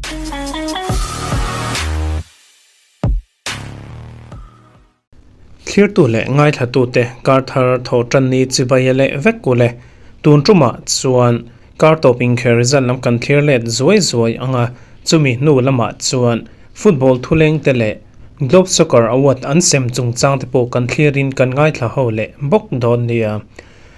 Thlirtu leh ngaithlatute kar thar thaw tan ni chibai leh vek u le. Tun tumah chuan kar tawp inkhel result lam kan thlir let zuai zuai ang a, chumi hnu lamah chuan football thuleng te leh Globe Soccer Award an sem chungchang te pawh kan thlirin kan ngaithla ho leh bawk dawn nia.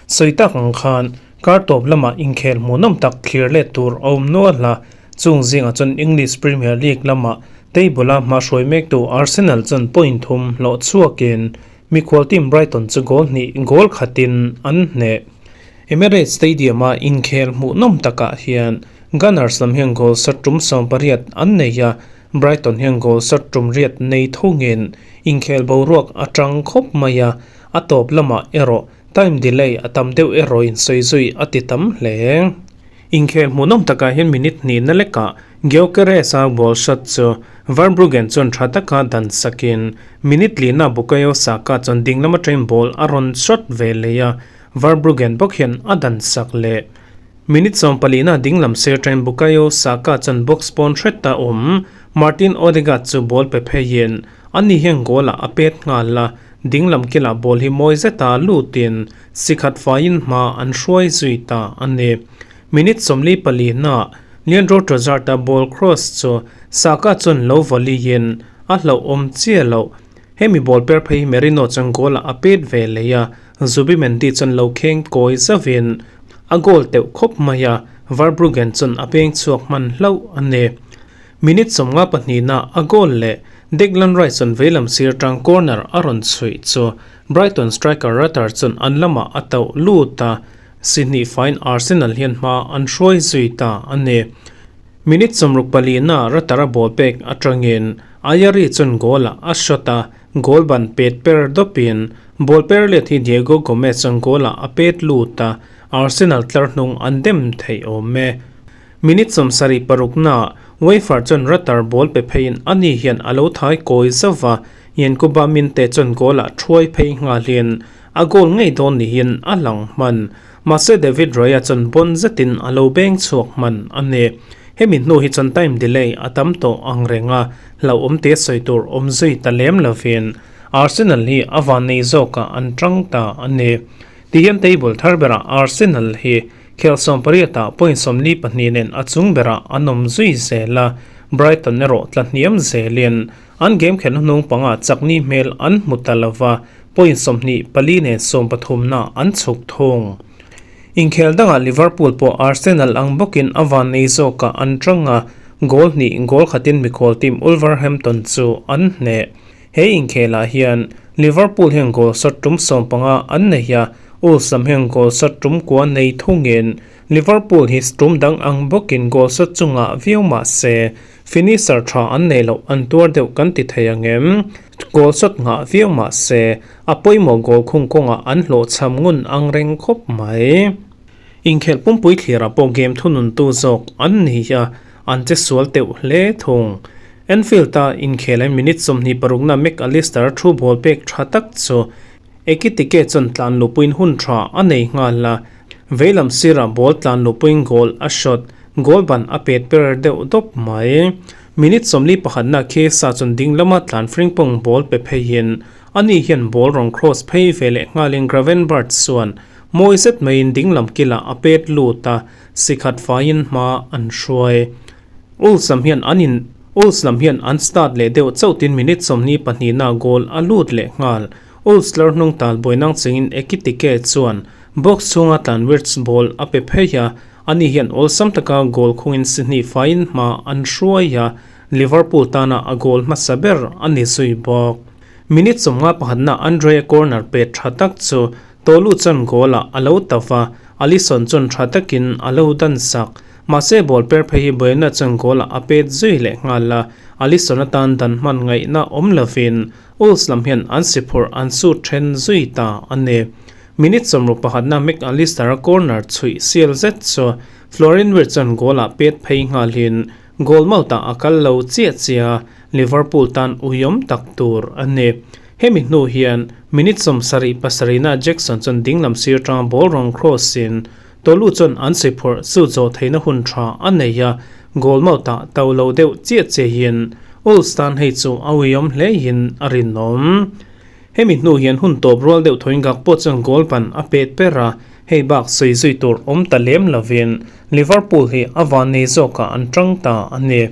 Sawi tak ang khan kar tawp lamah inkhel hmuhnawm tak thlir let tur a awm nual a, Chung zingah chuan English Premier League lama table-a hmahruai mektu Arsenal chuan point thum hlawh chhuakin mikhual team Brighton chu goal hnih goal khatin an hneh. Emirates Stadium-a inkhel hmuhnawm takah hian Gunners lam hian goal sat tum 80 an nei a, Brighton hian goal sat tum riat nei thungin inkhel boruak a tang khawp mai a, a tawp lamah erawh time delay a tam deuh erawhin sawi zui a ti tam hle. Inkhel hmuhnawm takah hian minute hnihna lekah Gyökeres-a ball shot chu Verbruggen chuan tha taka dan sakin minute lihna Bukayo Saka chuan ding lama train ball a rawn shot ve leh a, Verbruggen bawk hian a dan sak leh. Minute 14na ding lam sir train Bukayo Saka chuan box pawn hreta awm Martin Odegaard chu ball pe pheiin ani hian goal-ah a pet nghal a, ding lam kilah ball hi mawi zeta lutin Sikhat faiin hma an hruai zui ta a ni. Minute 44 naah Leandro Trossard-a ball cross chu Saka chuan lo volley-in a hlauhawm chiah loh. Hemi ball per phei hi Merino chuan goal-ah a pet ve leh a, Zubimendi chuan lo kheng kawi zauhin a goal teuh khawp mai a, Verbruggen chuan a peng chhuak hman hlauh a ni. Minute 52 naah a goal leh Declan Rice chuan veilam sir tang corner a rawn chhuih chu Brighton striker Rutter chuan an lamah a tauh lut a, si hnih faiin Arsenal hian hma an hruai zui ta a ni. Minute 64 naah Rutter a ball pek atangin Ayari chuan goal-ah a shot a, goal ban pet per dawpin ball per let hi Diego Gomez chuan goal-ah a pet lut a, Arsenal tlar hnung an dem theih awm e. Minute 76 naah Wafer chuan Rutter ball pe pheiin ani hian a lo thai kawi zauh a, Yankuba Minte chuan goal-ah thuai phei nghalin a goal ngei dawn niin a lang hman. Mahse David Raya chuan bawn zetin a lo beng chhuak hman a ni. Hemi hnu hi chuan time delay a tam tawh ang reng a, hlauhawm te sawi tur awm zui ta lem lovin Arsenal hi a van nei zawkah an tang ta a ni. Tihian table thar berah Arsenal hi khel 18 ah point 42 nen a chung berah an awm zui zel a, Brighton erawh tla hniam zelin An game khelhna hnung panga chakni hmel an hmu ta lova, point 24 nen 13na an chhuk thung. Inkhel dangah Liverpool pawh Arsenal ang bawkin a van nei zawkah an tang a, goal hnih goal khatin mikhual team Wolverhampton chu an hneh. He inkhelah hian Liverpool hian goal shot tum 15 an nei a, Wolves lam hian goal shot tum kua nei thungin Liverpool hi tum dang ang bawkin goal shot chungah viau mah se Finisher tha an nei loh an tuar deuh kan ti thei ang em? Goal shot nghah viau mah se, a pawimawh goal khung kawngah an hlawhchham ngun ang reng khawp mai. Inkhelh pumpui thlirah pawh game thununtu zawk an ni a, an che sual teuh hle thung. Anfield-a inkhel minute 26 na Mac Allister thu ball pek tha tak chu Ekitike chuan tlan lupuiin hun tha a nei nghal a, veilam sirah ball tlan lupuiin goal a shot, goal ban a pet per deuh dawp mai. Minute 41 na Chiesa chuan ding lama tlan Frimpong ball pe pheiin ani hian ball rawn cross phei ve leh nghalin Gravenberch chuan mawi zet maiin ding lam kilah a pet lut a, sikhat faiin hma an hruai. Wolves lam hian an in Wolves lam hian an start leh deuh chauh tin minute 22 na goal a lut leh nghal. Wolves tlar hnung tal buainang chungin Ekitike chuan box chhunga tlan Wirtz ball a pe phei a, ani hian awlsam taka goal khungin si hnih faiin hma an hruai a, Liverpool tana a goal hmasa ber a ni zui bawk. Minute 51 na Andre corner pe tha tak chu Tolu chuan goal ah a lo ta va, Alisson chuan tha takin a lo dan sak. Mahse ball per phei hi Buena chuan goal ah a pet zui leh nghal a, Alisson atan dan hman ngaihna awm lovin Wolves lam hian an si phurh an sut then zui ta a ni. Minute 61 na Mac Allister a corner chhuih sial zet chu Florian Wirtz chuan goal ah pet phei nghalin goal mouth ah a kal lo chiah chiah a, Liverpool tan uiawm tak tur a ni. Hemi hnu hian minute 77 na Jackson chuan dinglam sir tanga ball rawn cross in Tolu chuan an si phurh chu zawh theihna hun tha a nei a, Goal mouth ah to lo deuh chiah chiahin Wolves tan hei chu a uiawm hlein a rinawm. Hemi hnu hian hun tawp rual deuh thoin Gakpo chuan goal pan a pet per a, hei bak sawi zui tur awm ta lem lovin Liverpool hi a vannei zawkah an tang ta a ni.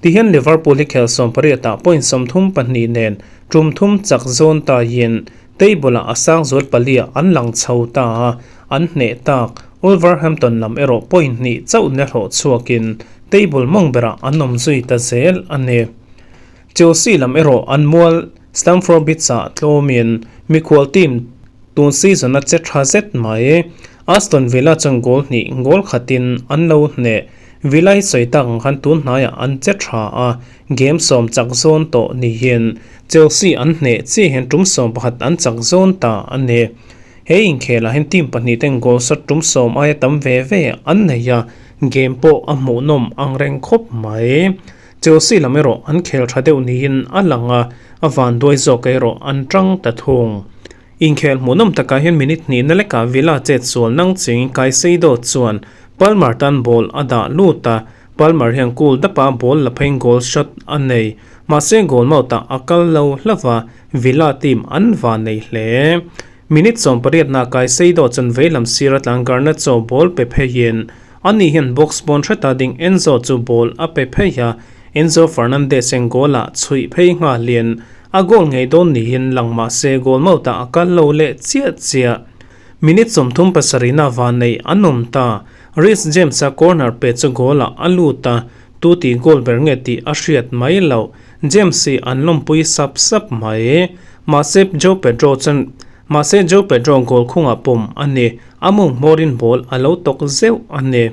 Tihian Liverpool hi khel 18 ah point 32 nen tum thum chak zawn taiin table-ah a sang zual paliah an lang chho ta a, an hneh tak. Wolverhampton lam erawh point hnih chauh na hlawh chhuakin table mawng berah an awm zui ta zel a ni. Chelsea lam erawh an mual Stamford Bridge-ah tlawmin mikhual team tun season-a che tha zet mai. Aston Villa chuan goal hnih goal khatin an lo hneh. Villa hi sawi tak ang khan tun hnaiah an che tha a, game 10 chak zawn tawh niin Chelsea an hneh chiah hian tum 11 an chak zawn ta a ni. He inkhelah hian team pahnih ten goal shot tum 10 aia tam ve ve an nei a, game pawh a hmuhnawm ang reng khawp mai. Chelsea lam erawh an khel tha deuh niin a lang a, a vanduai zawk erawh an tang ta thung. Inkhel hmuhnawm takah hian minute hnihna lekah Villa chet sual nang ching Caicedo chuan Palmer tan ball a dah lut a, Palmer hian cool dapa ball la pheiin goal shot a nei. Mahse goal mouth ah a kal lo hlauh a, Villa team an van nei hle. Minute 18 na Caicedo chuan veilam sir atang Garnacho ball pe pheiin ani hian box pawn hreta ding Enzo chu ball a pe phei a, Enzo Fernandez hian goal ah chhuih phei nghalin a goal ngei dawn niin lang mahse goal mouth ah a kal lo leh chiah chiah. Minute 37 na van nei an awm ta. Reece James a corner pe chu goal ah a lut a, tu tih goal ber nge tih a hriat mai loh. James hi an lawmpui sap sap mai. Mahse Joe Pedro chuan mahse Joe Pedro goal khungah pawm a ni. A mawng hmawrin ball a lo tawk zeuh a ni.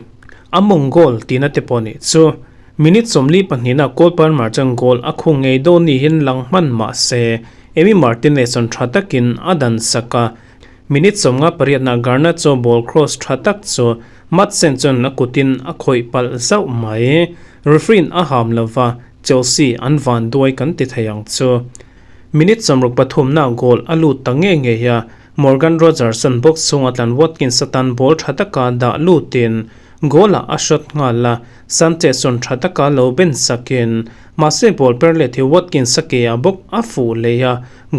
A mawng goal tihna te pawh nih chu. Minute 42 na Cole Palmer chuan goal a khung ngei dawn niin lang hman mahse Emi Martinez chuan tha takin a dan sak a. Minute 58 na Garnacho ball cross tha tak chu Maatsen chuan a kutin a khawih palh zauh mai. Referee-in a ham lova Chelsea an van duai kan ti thei ang chu. Minute 63 na goal a lut ta nge nge a, Morgan Rogerson box chhunga tlan Watkins atan ball tha taka dah lutin goal ah a shot nghal a, Sanchez chuan tha taka lo ben sakin mahse ball per let hi Watkins a ke ah bawk a fuh leh a,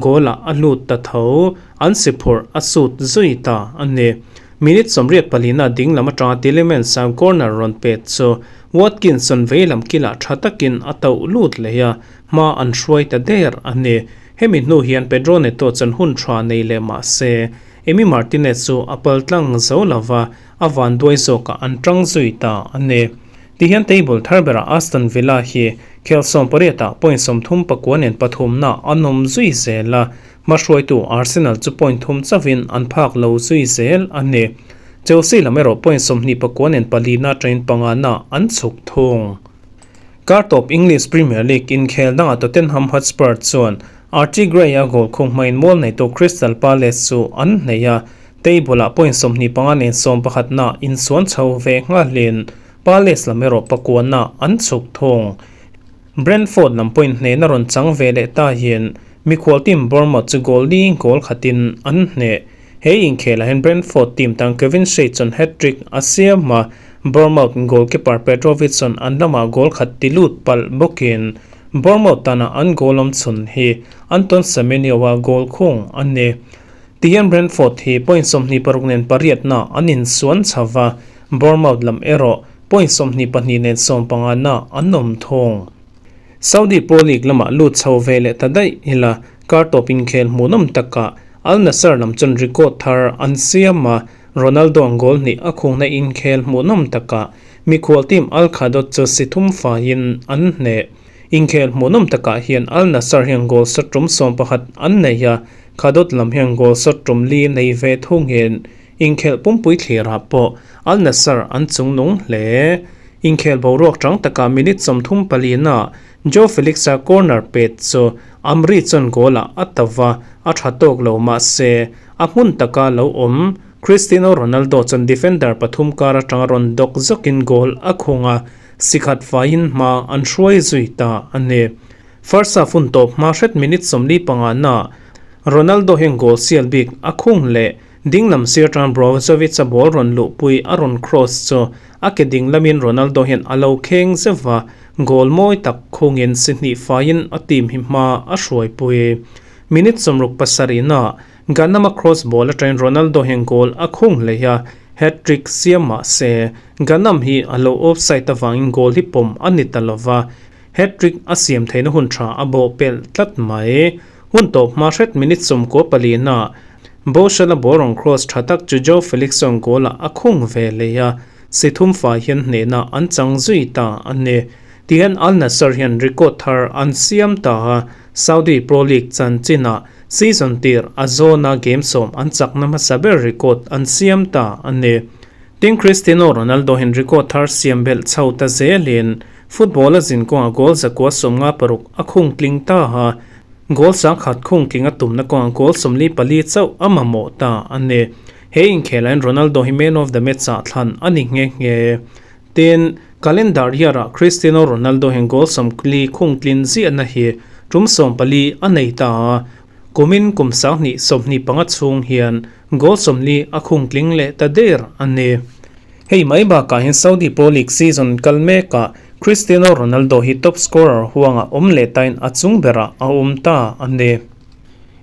goal ah a lut ta tho, an si phurh a sut zui ta a ni. Minute 84 na ding lam atanga Tielemans a corner rawn pet chu Watkins chuan vei lam kilah tha takin a tauh lut leh a, hma an hruai ta der a ni. Hemi hnu hian Pedro Neto chuan hun tha nei leh mah se, Emi Martinez chu a pal tlang zo lova, a van duai zawkah an tang zui ta a ni. Tihian table thar berah Aston Villa hi khel 18 ah point 39 nen pathumna an awm zui zel a, hmahruaitu Arsenal chu point thum chauhin an phak lo zui zel a ni. Chelsea lam erawh point 29 nen palina atangin pangana an chhuk thung. Kartawp English Premier League inkhel dangah Tottenham Hotspur chuan Archie Gray a goal khung hmain mual neitu Crystal Palace chu an hnei a, table ah point 25 nen 11 na insuan chho ve nghalin Palace lam erawh pakuana an chhuk thung. Brentford lam point hnehna rawn chang ve leh ta hian mikhual team Bournemouth chu goal li goal khatin an hneh. He inkhelah hian Brentford team tang Kevin Schade chuan hat-trick a siam a, Bournemouth goalkeeper Petrovic chuan an lamah goal khat ti lut palh bawkin Bournemouth tana an goal awm chhun hi Anton Semenyo a goal khung a ni. Tihian Brentford hi point 26 nen pariatna an insuan chho va, Bournemouth lam erawh point 22 nen 15 na an awm thung. Saudi Pro League lamah lut chho ve leh ta daih ila kartawp inkhel hmuhnawm takah Al Nassr lam chuan record thar an siam a, Ronaldo an goal hnih a khungna inkhel hmuhnawm takah mikhual team Al Khadot chu si thum faiin an hneh. Inkhel hmuhnawm takah hian Al Nassr hian goal shot tum 11 an nei a, Khadot lam hian goal shot tum li nei ve thungin inkhelh pumpui thlirah pawh Al Nassr an chungnung hle. Inkhel boruak tang takah minute 34 na Joao Felix a corner pet chu Amri chuan goal ah a tova a tha tawk lo mahse a hmun taka lo awm Cristiano Ronaldo chuan defender pathum kar atanga rawn dawk zawkin goal a khung a, sikhat faiin hma an hruai zui ta a ni. First half hun tawp hma hret minute 45 na Ronaldo hian goal sial bik a khung leh. Dinglam sir atanga Brozovic-a ball rawn luhpui a rawn cross chu a ke dinglamin Ronaldo hian a lo kheng zeuh va, goal mawi tak khungin si hnih faiin a team hi hma a hruaipui. Minute 67 naah Ghanama cross ball atangin Ronaldo hian goal a khung hlei a, hat-trick siam mah se Ghanam hi a lo offside avangin goal hi pawm a ni ta lova, hat-trick a siam theihna hun tha a bawh pelh tlat mai. Hun tawp hma hret minute 94 naah Boshal-a ball rawn cross tha tak chu Joao Felix-a'n goal-ah a khung ve leh a, si thum fai hian hnehna an chang zui ta a ni. Tihian Al Nassr hian record thar an siam ta a, Saudi Pro League chanchinah season tir a zawna game 10 an chakna hmasa ber record an siam ta a ni. Tin, Cristiano Ronaldo hian record thar siam belh chho ta zelin football a zin kawnga goal 156 a khung tling ta a, goal 1000 khung tling a tumna kawnga goal 44 chauh a mamawh ta a ni. He inkhelaiin Ronaldo hi man of the match ah thlan a ni nghe nghe. Tin, calendar year-ah Cristiano Ronaldo hian goal 40 khung tlin ziahna hi tum 14 a nei ta a, kumin kum 2025 chhung hian goal 40 a khung tling leh ta der a ni. Hei mai bakah hian Saudi Pro League season kal mekah Cristiano Ronaldo hi top scorer huanga awm leh tain a chung berah a awm ta a ni.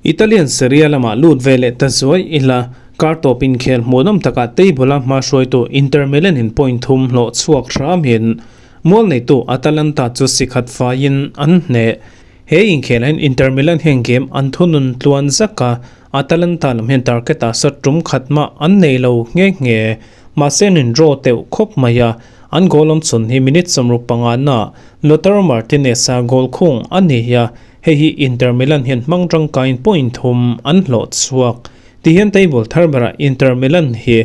Italian Serie A lamah lut ve leh ta zuai ila, kar tawp inkhel hmuhnawm takah table-a hma hruaitu Inter Milan in point thum hlawh chhuak hramin mual neitu Atalanta chu si khat faiin an hneh. He inkhelah hian Inter Milan hian game an thunun tluan zak a, Atalanta lam hian target-ah sat tum khat mah an nei lo nghe nghe. Mahse an in-draw teuh khawp mai a, an goal awm chhun hi minute 65 na Lautaro Martinez-a goal khung a ni a, hei hi Inter Milan hian hmang tangkain point thum an hlawh chhuak. Tihian table thar berah Inter Milan hi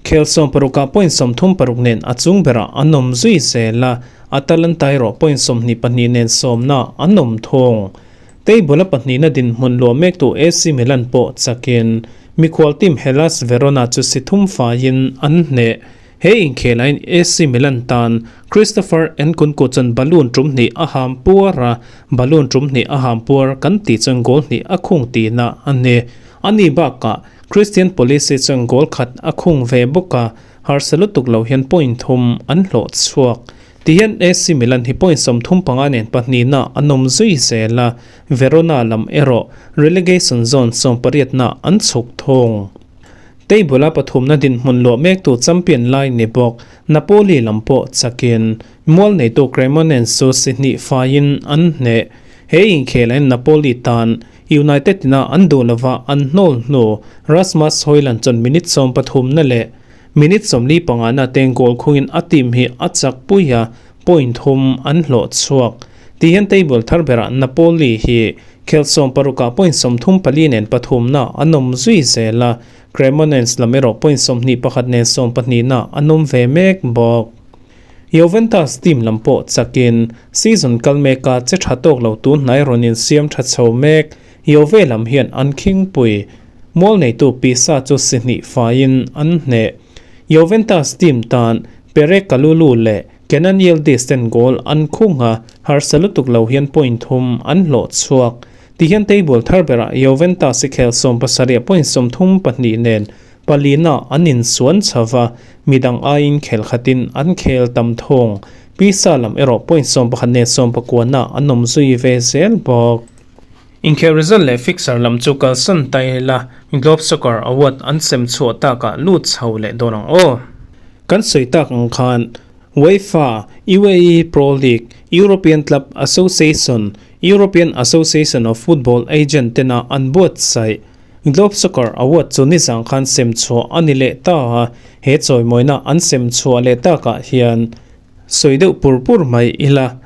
khel 16ah point 36 nen a chung berah an awm zui zel a, Atalanta erawh point 22 nen 10 na an awm thung. Table a pahnihna dinhmun luah mektu AC Milan pawh chakin mikhual team Hellas Verona chu si thum faiin an hneh. He inkhelain AC Milan tan Christopher Nkunku chuan balloon tum hnih a ham puar a, balloon tum hnih a ham puar kan tih chuan goal hnih a khung tihna a ni. Ani bakah Christian Pulisic chuan goal khat a khung ve bawk a, harsa lutuk lo hian point thum an hlawh chhuak. Tihian AC Milan hi point 35 nen pahnihna an awm zui zel a, Verona lam erawh relegation zone 18 na an chhuk thung. Table a pathumna dinhmun luah mektu champion lai ni bawk Napoli lam pawh chakin mual neitu Cremonese chu si hnih faiin an hneh. He inkhelain Napoli tan United ina an duh lova an hnawl hnu Rasmus Hojlund chuan minute 13 na leh minute 45 na teng goal khungin a team hi a chak pui a, point thum an hlawh chhuak. Tihian table thar berah Napoli hi khel 16ah point 34 nen pathumna an awm zui zel a, Cremonese lam erawh point 21 nen 12 na an awm ve mek bawk. Juventus team lam pawh chakin season kal meka che tha tawk lo tun hnai rawnin siam tha chho mek Juve lam hian an khingpui mual neitu Pisa chu si hnih faiin an hneh. Juventus team tan Pierre Kalulu leh Kenan Yildiz ten goal an khung a, harsa lutuk lo hian point thum an hlawh chhuak. Tihian table thar berah Juventus hi khel 17 point 32 nen palina an insuan chhawa, midang aiin khel khatin an khel tam thung. Pisa lam erawh point 11 nen 19 na an awm zui ve zel bawk. Inkhel result leh fixture lam chu kalsan taila Globe Soccer Award an sem chhuah takah lut chho leh dawn ang aw. Kan sawi tak ang khan UEFA, UAE Pro League, European Club Association, European Association of Football Agent tena an buatsaih Globe Soccer Award chu nizang khan sem chhuah a ni leh ta a, he chawimawina an sem chhuah leh takah hian sawi deuh pur pur mai ila.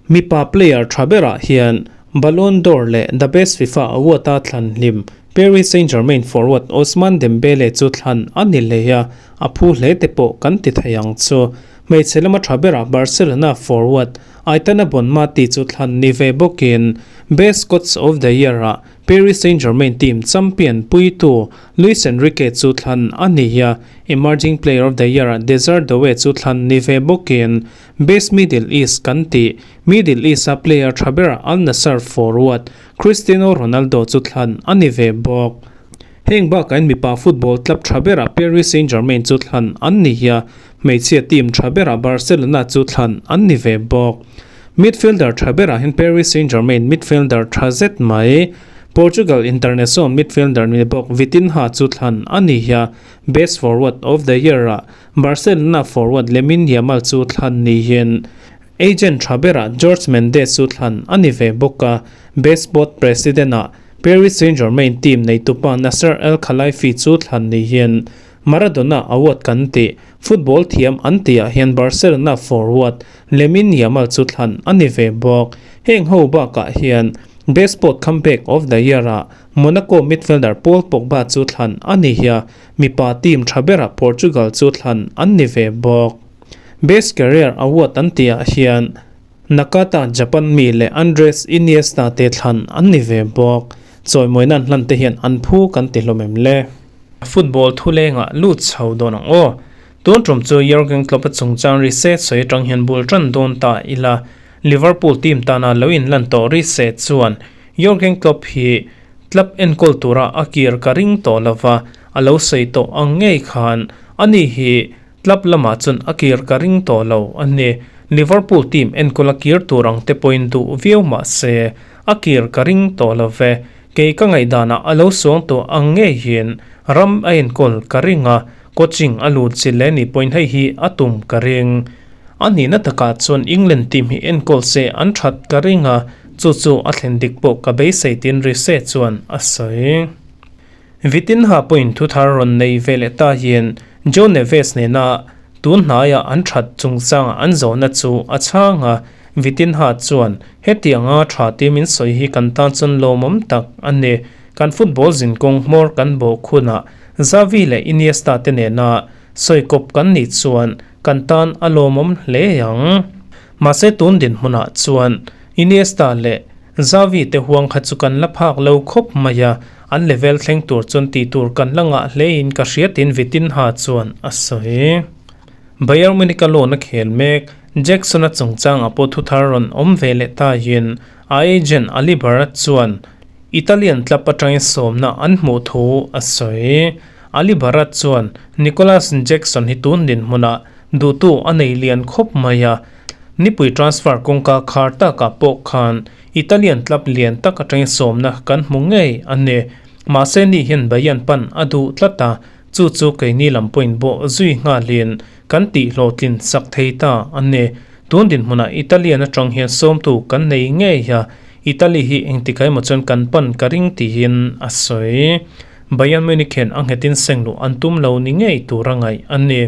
Mipa player tha berah hian Ballon d'Or leh The Best FIFA Award a thlan hlim Paris Saint-Germain forward Ousmane Dembele chu thlan a ni leh a, a phu hle te pawh kan ti thei ang chu. Hmeichhe lama tha berah Barcelona forward Aitana Bonmati chu thlan ni ve bawkin Best Coach of the Year ah Paris Saint-Germain team champion puitu Luis Enrique chu thlan a ni a, Emerging Player of the Year ah Desire Doue chu thlan ni ve bawkin Best Middle East kan ti Middle East a player tha berah Al Nassr forward Cristiano Ronaldo chu thlan a ni ve bawk. Heng bakah hian mipa football club tha berah Paris Saint-Germain chu thlan an ni a, hmeichhia team tha berah Barcelona chu thlan an ni ve bawk. Midfielder tha berah hian Paris Saint-Germain midfielder tha zet mai, Portugal international midfielder ni bawk Vitinha chu thlan a ni a, Best Forward of the Year-ah Barcelona forward Lamine Yamal chu thlan niin Agent tha berah Jorge Mendes chu thlan a ni ve bawk a, Best Board President-ah Paris Saint-Germain team neitupa Nasser Al-Khelaifi chu thlan niin Maradona Award kan tih football thiam an tihah hian Barcelona forward Lamine Yamal chu thlan a ni ve bawk. Heng ho bakah hian Best Sport Comeback of the Year-ah Monaco midfielder Paul Pogba chu thlan a ni a, mipa team tha berah Portugal chu thlan an ni ve bawk. Best Career Award an tihah hian Nakata Japan mi leh Andres Iniesta te thlan an ni ve bawk. Chawimawi nan hlan te hian an phu kan ti hlawm em le? Football thulengah lut chho dawn ang aw. Tun tum chu Jurgen Klopp-a chungchang ri se sawi atang hian bul tan dawn ta ila. Liverpool team tana lo inlan tawh ri se chuan Jurgen Klopp hi club enkawl tura a kir ka ring tawh lova, a lo sawi tawh ang ngei khan ani hi Club lamah chuan a kir ka ring tawh lo a ni. Liverpool team enkawl a kir tur ang te pawhin duh viau mah se, a kir ka ring tawh lo ve. Kei ka ngaihdanah a lo suang tawh ang ngeiin ram a enkawl ka ring a, coaching a lut chi leh ni pawhin hei hi a tum ka ring. A nihna takah chuan England team hi enkawl se an that ka ring a, chu chu a thlen dik pawh ka beisei tin Riise chuan a sawi. Vitinha pawhin thuthar rawn nei ve leh ta hian Joe Neves nena tun hnaia an that chungchanga an zawhna chu a chhang a, Vitinha chuan, Hetianga tha ti min sawi hi kan tan chuan lawmawm tak a ni. Kan football zinkawng hmawr kan bawh khunah Xavi leh Iniesta te nena sawi kawp kan nih chuan kan tan a lawmawm hle ang. Mahse tun dinhmunah chuan Iniesta leh Xavi te huang kha chu kan la phak lo khawp mai a, an level thleng tur chuan tih tur kan la ngah hlein ka hriatin Vitinha chuan a sawi. Bayern Munich a loan a khel mek, Jackson-a chungchangah pawh thuthar rawn awm ve leh tahin a agent Ali Barat chuan Italian club atangin sawmna an hmuh thu a sawi. Ali Barat chuan Nicolas Jackson hi tun dinhmunah duhtu a nei lian khawp mai a, Nipui transfer kawngka khar takah pawh khan Italian club lian tak atangin sawmna kan hmu ngei a ni. Mahse ni hian Bayern pan a duh tlat a, chu chu keini lam pawhin bawh zui nghalin kan tih hlawhtlin sak thei ta a ni. Tun dinhmunah Italian atang hian sawmtu kan nei ngei a, Italy hi engtikah emaw chuan kan pan ka ring tiin a sawi. Bayern Munich hian a nghetin seng luh an tum lo ni ngei tur a ngaih a ni.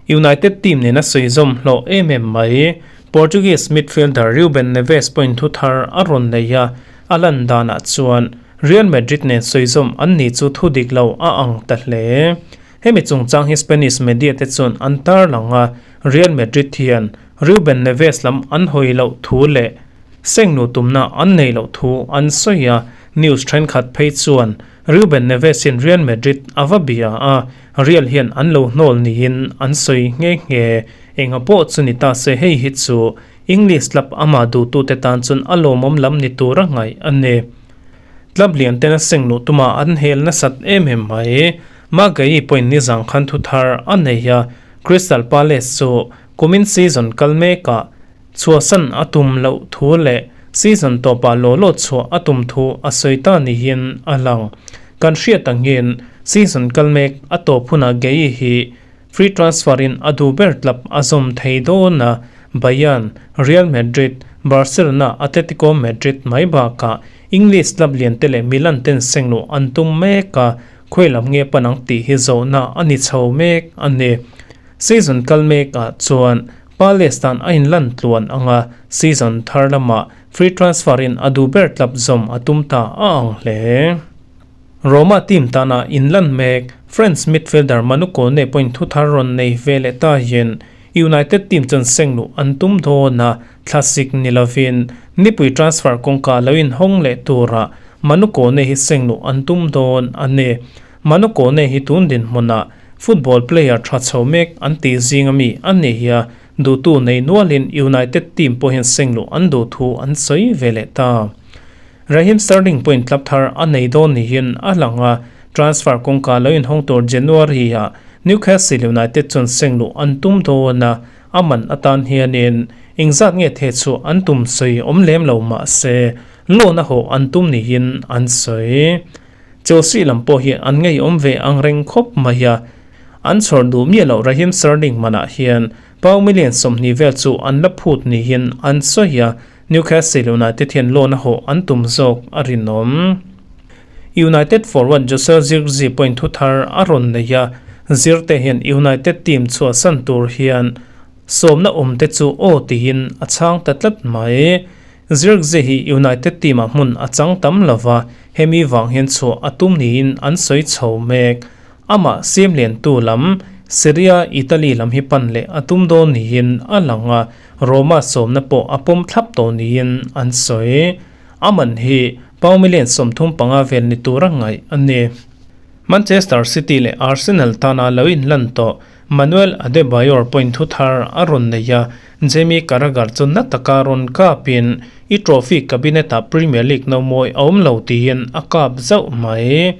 United team nena sawi zawm hlawh em em mai. Portuguese midfielder Ruben Neves pawhin thu thar a rawn nei a, a lan danah chuan Real Madrid nen sawi zawm an ni chu thu dik lo a ang ta hle. Hemi chungchang hi Spanish media te chuan an tarlang a, Real Madrid hian Ruben Neves lam an hawi loh thu leh sengnu tumna an nei loh thu an sawi a, news thenkhat phei chuan Ruben Neves hian Real Madrid a va bia a, Real hian an lo hnawl niin an sawi nghe nghe. Enga pawh chu ni ta se hei hi chu English club amah duhtute tan chuan a lawmawm lam ni tur a ngaih a ni. Club lian ten a seng luh tuma an hel nasat em em mai. Magayi pawhin nizang khan thu thar a nei a, Crystal Palace chu kumin season kal mekah Chhuahsan a tum loh thu leh season tawpah law law chhuah a tum thu a sawi ta niin a lang. Kan hriat angin season kal mek a tawp hunah Gueye hi free transfer in a duh ber club a zawm thei dawn a, Bayern, Real Madrid, Barcelona, Atletico Madrid mai bakah English club lian te leh Milan ten sengluh an tum mek a, khawi lam nge pan ang tih hi zawhna a ni chho mek a ni. Season kal mekah chuan Palace tan a inlan tluan ang a, season thar lamah free transfer in a duh ber club zawm a tum ta a ang hle. Roma team tana inlan mek French midfielder Manu Kone pawhin thu thar rawn nei ve leh ta hian United team chuan seng luh an tum dawn a, thlasik ni lovin nipui transfer kawngka lo inhawng leh turah Manu Kone hi seng luh an tum dawn a ni. Manu Kone hi tun dinhmunah football player tha chho mek an tih zing ami a ni hi a, duhtu nei nualin United team pawh hian seng luh an duh thu an sawi ve leh ta. Raheem Sterling pawhin club thar a nei dawn niin a lang a, Transfer kawngka lo inhawng tur January-ah Newcastle United chuan seng luh an tum dawn a, a man atan hianin engzat nge theh chhuah an tum sawi awm lem lo mah se loan a hawh an tum niin an sawi. Chelsea lam pawh hi an ngeiawm ve ang reng khawp mai a, an chhawr duh miah loh Raheem Sterling manah hian pound million 20 vel chu an la phut niin an sawi a, Newcastle United hian loan a hawh an tum zawk a rinawm. United forward Joshua Zirkzee pawhin thu thar a rawn nei a, Zirte hian United team chhuahsan tur hian sawmna awm te chu aw tiin a chhang ta tlat mai. Zirkzee hi United team ah hmun a chang tam lo va, hemi vang hian chhuah a tum niin an sawi chho mek. Amah siam liantu lam Serie A Italy lam hi pan leh a tum dawn niin a lang a, Roma sawmna pawh a pawm thlap tawh niin an sawi. A man hi pound million 35 vel ni tura ngaih a ni. Manchester City leh Arsenal tana lo inlan tawh Manuel Adebayor pawhin thu thar a rawn nei a, Jamie Carragher chu na taka rawn kapin i trophy cabinet-ah Premier League no mawi a awm lo tiin a kap zauh mai.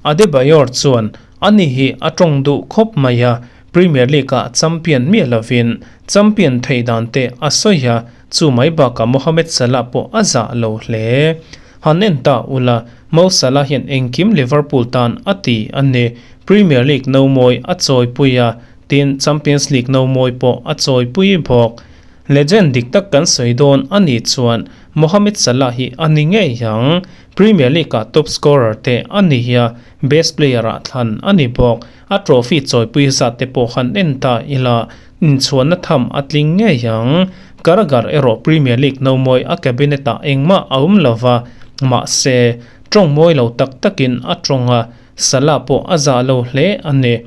Adebayor chuan ani hi a tawng duh khawp mai a, Premier League-ah champion miah lovin champion theih dan te a sawi a, chu mai bakah Mohamed Salah pawh a zah lo hle. Han en ta ula, Mo Salah hian engkim Liverpool tan a ti a ni. Premier League no mawi a chawipui a, tin Champions League no mawi pawh a chawipui bawk. Legend dik tak kan sawi dawn a nih chuan Mohamed Salah hi a ni ngei ang. Premier League-ah top scorer te a ni a, best player-ah thlan a ni bawk. A trophy chawipui zat te pawh han en ta ila, inchhuanna tham a tling ngei ang. Carragher erawh Premier League no mawi a cabinet-ah engmah a awm lo va, mahse, tawng mawi lo tak takin a tawng a, Salah pawh a zah lo hle a ni.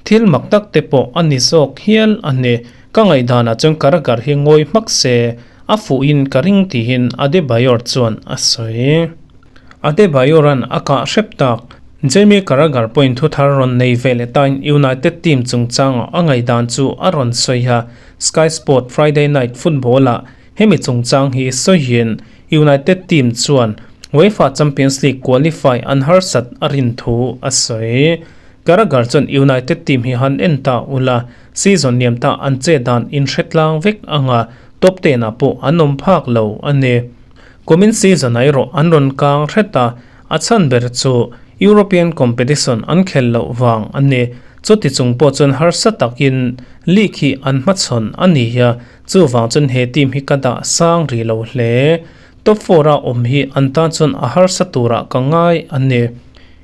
Thil mak tak te pawh a ni zawk hial a ni. Ka ngaihdanah chuan Carragher hi ngawi hmak se, a fuhin ka ring tihin Adebayor chuan a sawi. Adebayor-a'n a kah hrep tak. Jamie Carragher pawhin thu thar rawn nei ve leh tain United team chungchangah a ngaihdan chu a rawn sawi a, Sky Sport Friday Night Football-ah hemi chungchang hi sawiin United team chuan UEFA Champions League qualify an harsat a rin thu a sawi. Carragher chuan United team hi han en ta ula, season liam ta an che dan inhre tlang vek anga top ten ah pawh an awm phak lo a ni. Kumin season ah erawh an rawn kang hret a, a chhan ber chu European competition an khel loh vang a ni. Chuti chung pawh chuan harsa takin league hi an hmachhawn a ni a, chuvang chuan he team hi ka dah sang rih lo hle. Top four a awm hi an tan chuan a harsa turah ka ngai a ni.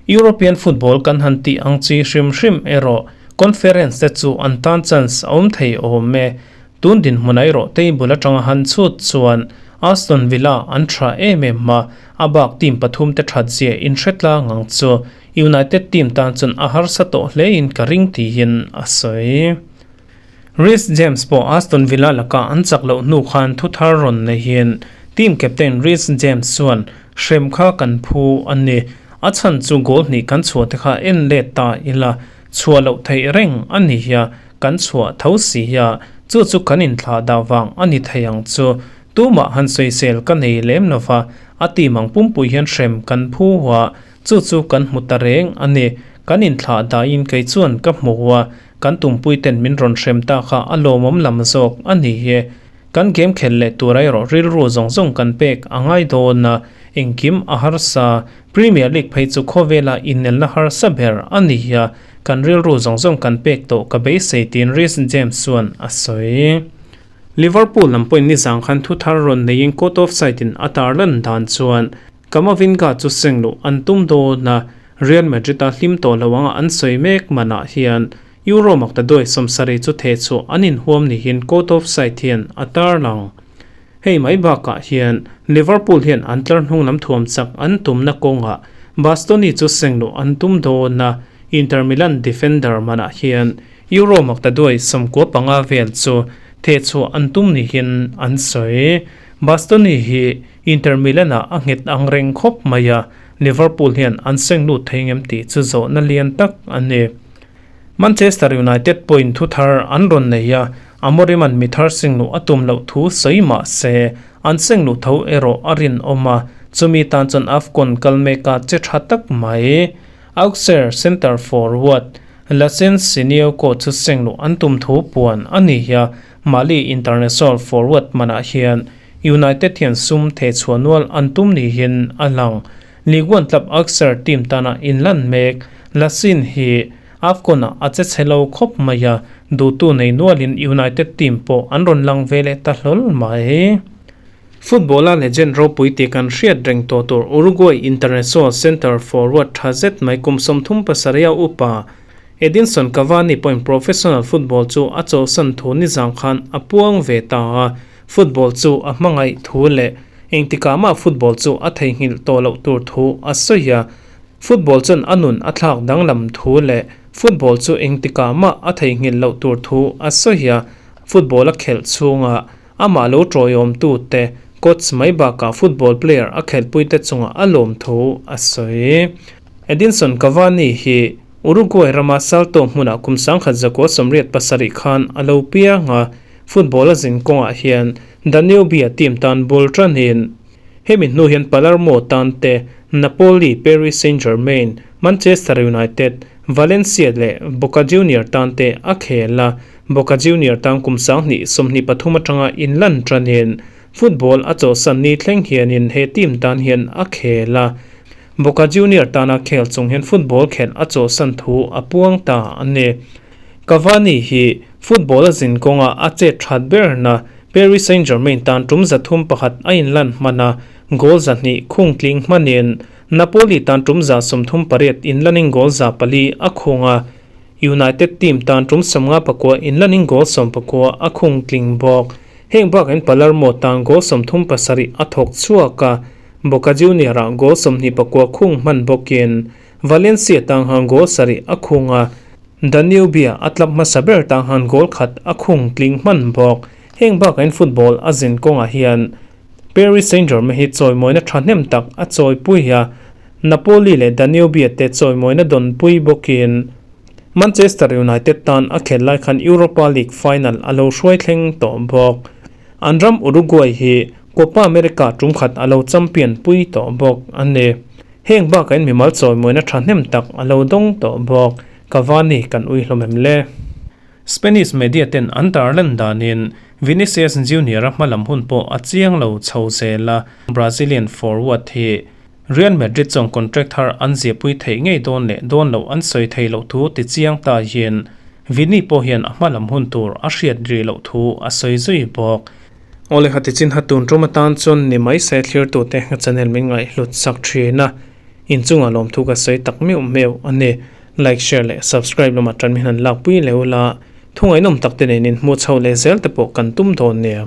European football kan han tih ang chi hrim hrim erawh conference te chu an tan chance a awm thei awm e. Tun dinhmun erawh table atanga han chhut chuan Aston Villa an tha em em a, a bak team pathum te that zia inhre tlang ang chu United team tan chuan a harsa tawh hle in ka ring tiin a sawi. Reece James pawh Aston Villa laka an chak loh hnu khan thu thar rawn neihin team captain Reece James chuan hrem kha kan phu a ni. A chhan chu goal hnih kan chhuah te kha en let ta ila chhuah loh theih reng a ni a, kan chhuah tho si a, chu chu kan inthlah dah vang a ni thei ang chu. Tumah han sawisel ka nei lem lo va, a team ang pumpui hian hrem kan phu a, chu chu kan hmu ta reng a ni. Kan inthlah dahin kei chuan ka hmu a, kan tumpui ten min rawn hrem ta kha a lawmawm lam zawk a ni e. Kan game khelh leh tur erawh rilru zawng zawng kan pek a ngai dawn a, engkim a harsa. Premier League phei chu khawvela inelna harsa ber a ni a, kan rilru zawng zawng kan pek tawh ka beisei tiin Reece James chuan a sawi. Liverpool lam pawhin nizang khan thu thar rawn neiin court of side in a tarlan dan chuan Camavinga chu seng luh an tum dawn a, Real Madrid a hlim tawh lo anga an sawi mek manah hian Euro maktaduai 70 chu theh chhuah an inhuam niin court of side hian a tarlang. Hei mai bakah hian Liverpool hian an tlar hnung lam thuam chak an tumna kawngah Bastoni chu seng luh an tum dawn a, Inter Milan defender manah hian Euro maktaduai 95 vel chu thehchhuah an tum niin an sawi. Bastoni hi Inter Milan-ah a nghet ang reng khawp mai a, Liverpool hian an seng lut thei ngem tih chu zawhna lian tak a ni. Manchester United pawhin thu thar an rawn nei a, Amorim-a'n mi thar sengluh a tum loh thu sawi mah se, an sengluh tho erawh a rinawm a, chumi tan chuan AFCON kal meka che tha tak mai. Auxerre centre forward Lacen Sinioco chu sengluh an tum thu puan a ni a, Mali international forward manah hian United hian sum thehchhuah nual an tum niin a lang. League One club Auxerre team tana inlan mek Lacen hi AFCON-ah a che chhe lo khawp mai a, duhtu nei nualin United team pawh an rawn lang ve leh ta hlawl mai. Football-a legend ropui tih kan hriat reng tawh tur Uruguay international centre forward tha zet mai kum 37 a upa Edinson Cavani pawhin professional football chu a chawlhsan thu nizang khan a puang ve ta a, football chu a hmangaih thu leh engtikah mah football chu a theihnghilh tawh loh tur thu a sawi a. Football chuan a nun a thlak danglam thu leh football chu engtikah mah a theihnghilh loh tur thu a sawi a, football a khelh chhungah Amah lo tawiawmtute coach mai bakah football player a khelhpuite chungah a lawm thu a sawi. Edinson Cavani hi Uruguay rama Salto hmunah kum 1987 khan a lo piang a, football a zin kawngah hian Danubia team tan bul tanin hemi hnu hian Palermo tan te, Napoli, Paris Saint-Germain, Manchester United, Valencia leh Boca Junior tan te a khel a. Boca Junior tan kum 2023 atanga inlan tanin football a chawhsan ni thleng hianin he team tan hian a khel a. Boca Junior tana khel chung hian football khelh a chawhsan thu a puang ta a ni. Cavani hi football a zin kawnga a chet that berna Paris Saint-Germain tan tum 301 a inlan hman a, goal 200 khung tling hmanin Napoli tan tum 138 inlanin goal 400 a khung a. United team tan tum 59 inlanin goal 19 a khung tling bawk. Heng bakin Palermo tan goal 37 a thawk chhuak a, Boca Junior-ah goal 29 khung hman bawkin Valencia tang han goal 7 a khung a, Danubia a tlap hmasa ber tang han goal 1 a khung tling hman bawk. Heng bakin football a zin kawngah hian Paris Saint-Germain hi chawimawina thahnem tak a chawipui a, Napoli leh Danubia te chawimawina dawnpui bawkin Manchester United tan a khelh lai khan Europa League final a lo hruai thleng tawh bawk. An ram Uruguay hi Copa America tum khat a lo champion pui tawh bawk a ni. Heng bakain mimal chawimawina thahnem tak a lo dawng tawh bawk. Cavani kan ui hlawm em le? Spanish media ten an tarlan danin Vinicius Junior-a hmalam hun pawh a chiang lo chho zel a, Brazilian forward hi Real Madrid chuan contract thar an ziahpui theih ngei dawn leh dawn loh an sawi thei loh thu ti chiang ta hian Vini pawh hian a hmalam hun tur a hriat rih loh thu a sawi zui bawk. Awle kha tichin ha tun tum atan chuan ni mai se thlirtute ka channel min ngaihhlut sak thin a, inchungah lawmthu ka sawi tak meuh meuh a ni. Like, share leh subscribe lamah tan min han lakpui leh ula, thungainawm tak te nen inhmuh chho leh zel te pawh kan tum dawn nia.